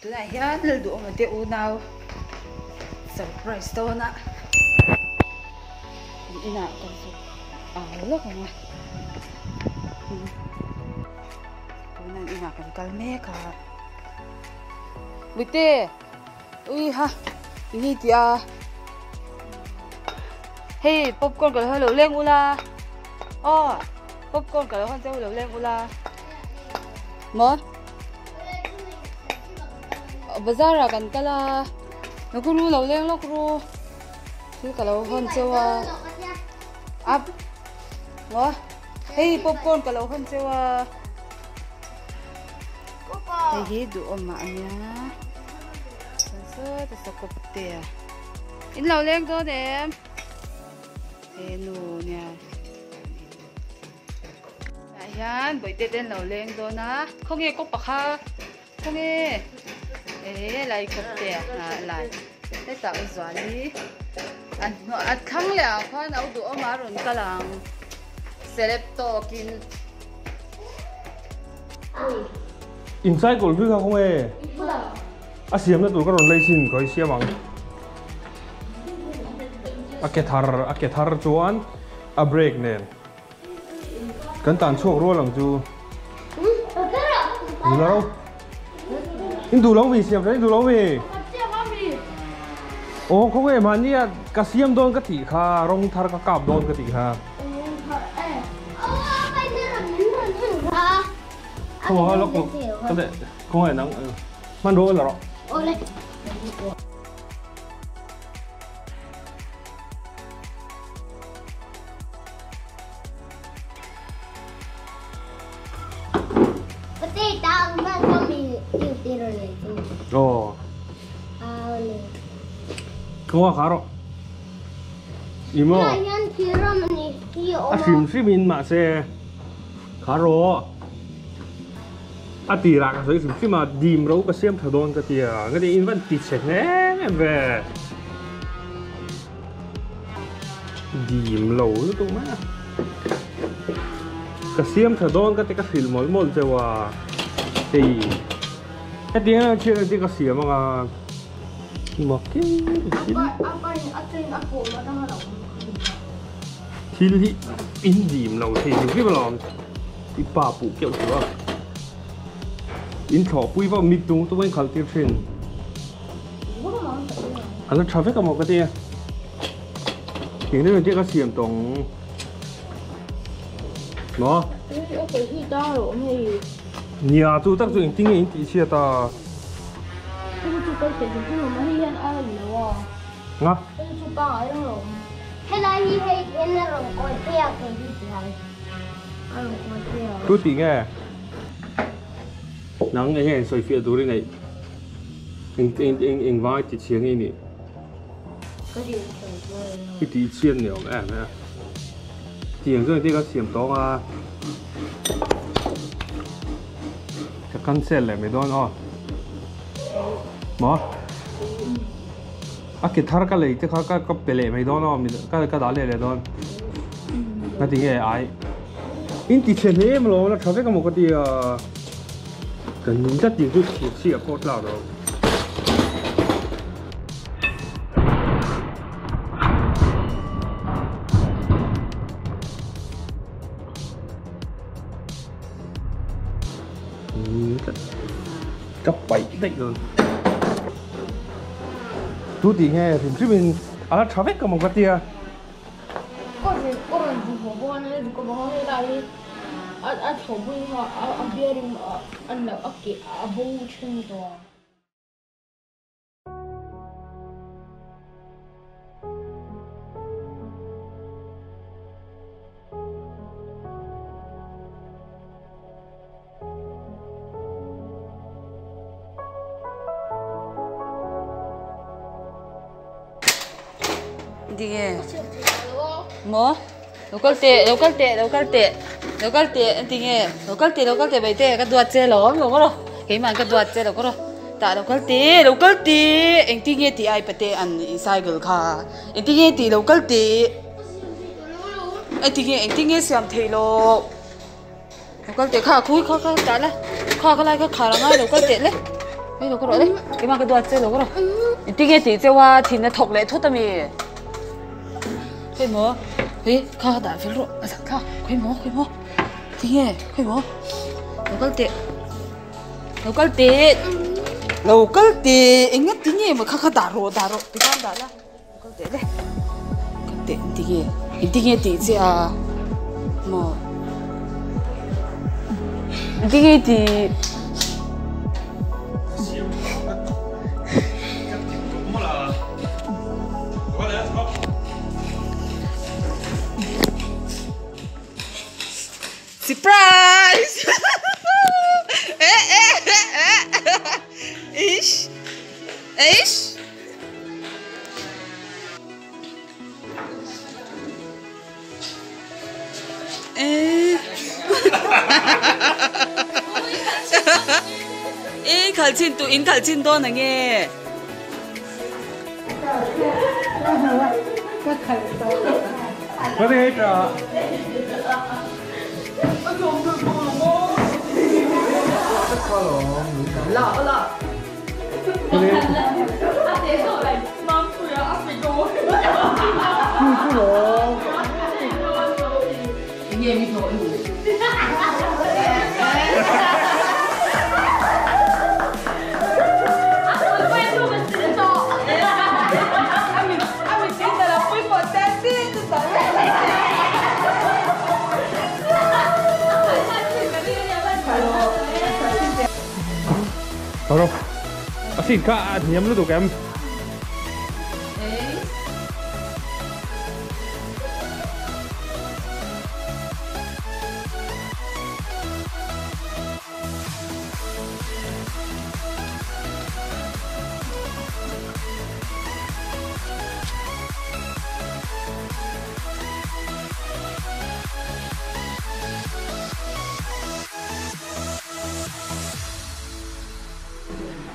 Tunah hian Lalduhawma te unau surprise dawn a an inah ka zuk au lawk ang a tuna an inah kan kal mek a Mite ui ha eng nge tih a hei popcorn ka lo hawn lo leng ula aw popcorn ka lo hawn cheu lo leng ula maw. Bazar ah kan kal a lo ku ru lo leng lawk ru thil ka lo hawn cheu a up maw hei popcorn ka lo hawn cheu a hei hi duhawm ah ania chuan sawta sakawp te a in lo leng dawn em he nu nia. Tah hian bawihte te an lo leng dawn a khawnge kawp pakha khawnge eh lai kawp te a lai hetah u zuali a hnuai a thlang leh ah khuan a u duhawm a rawn kal ang celeb tawk in. In cycle hlui kha khawnge a siamna tur ka rawn lei sin ka siam ang a ke thar a ke thar chuan a brake nen. Kan tan chhuak rual ang chu. Nula ro. In duh lo mi siam in duh lo mi. Aw khaw nge mahni a ka siam dawn ka tih kha rawng thar ka kap dawn ka tih kha. Khaw nge lawk ka leh khaw nge nang hmanrua la rawh. Khaw kha rawh. I maw? A hrim hrim in mahse kha rawh. A tirah ka sawi hrim hrim a dim ro ka siam tha dawn ka tia. Engati in van ti chhe hle em ve. Dim lo lutuk mai a. Ka siam tha dawn ka ti ka hrilh mawlh mawlh cheu a. Hei hetiang ang thian te ka siam anga thil hi in dim lo thei hrim hrim alawm i pa puh keuh chu a. In thlawhpui vak mit tung tum a in khalh tir thin. A la tha vek a maw ka ti a. Eng deuh engtiang ka siam tawng maw? Nia chu tak chu engtin nge in tih chhiat a? Nga? Tu tih nge? Nang eng nge sawifiah tur i neih? Eng eng eng eng vang i ti chhia nge i nih? Ka ti chhe chuan lo. I ti chhiat ni awm em e. Tiang chuan engtin ka siam tawng a. Ka cancel leh mai dawn aw. Maw? A ke thar ka lei te kha ka ka pe leh mai dawn aw ka ka dah leh leh dawn. Ka ti nge ai. In ti chhe hle em alawm la tha vek amaw ka ti a. Kan tlat tih chu thir chhiah pawh tlak lo. Ka paih daih dawn. Tu tih nge hrim hrim in a la tha vek amaw ka tia. Tinge maw lo kal teh lo kal teh lo kal teh lo kal teh tinge lo kal teh lo kal teh mai te ka duat che lawm lo kawr keimah ka duat che lo kawr tah lo kal teh lo kal teh engtin nge tih ai pate an cycle kha engtin nge tih lo kal teh engtin nge engtin nge siam theih loh. Lo kal teh kha a khui kha kha tah la kha kha lai kha khar a ngai lo kal teh le. Hei lo ka rawh le. Keimah ka duat che lo ka rawh. Tinge tih cheu a thin a thawk leh thut ami. Khawi maw? Hei kha ka dah fel rawh. A zak thlak. Khawi maw? Khawi maw? Tinge? Khawi maw? Lo kal teh. Lo kal teh. Lo kal teh. Enga tinge maw kha kha dah rawh dah rawh. Tikhan dah la. Lo kal teh le. Kal teh tinge? Tinge tih che a? Maw? Tinge tih? Surprise! Eh eh eh eh! Ish! Eish! Eh! In khalh chin tu in khalh chin dawn ange. A seat kha a hniam lutuk em?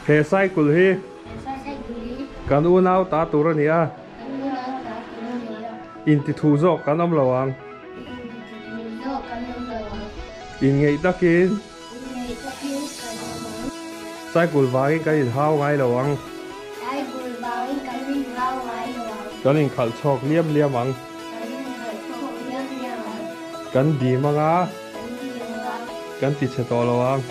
He cycle hi kan unau ta tur a ni a, intithu zawk kan awm lo ang. Inngeih takin cycle vangin kan inhau ngai lo ang. Kan inkhalh chhawk liam liam ang. Kan dim anga kan tichhe tawh lo ang.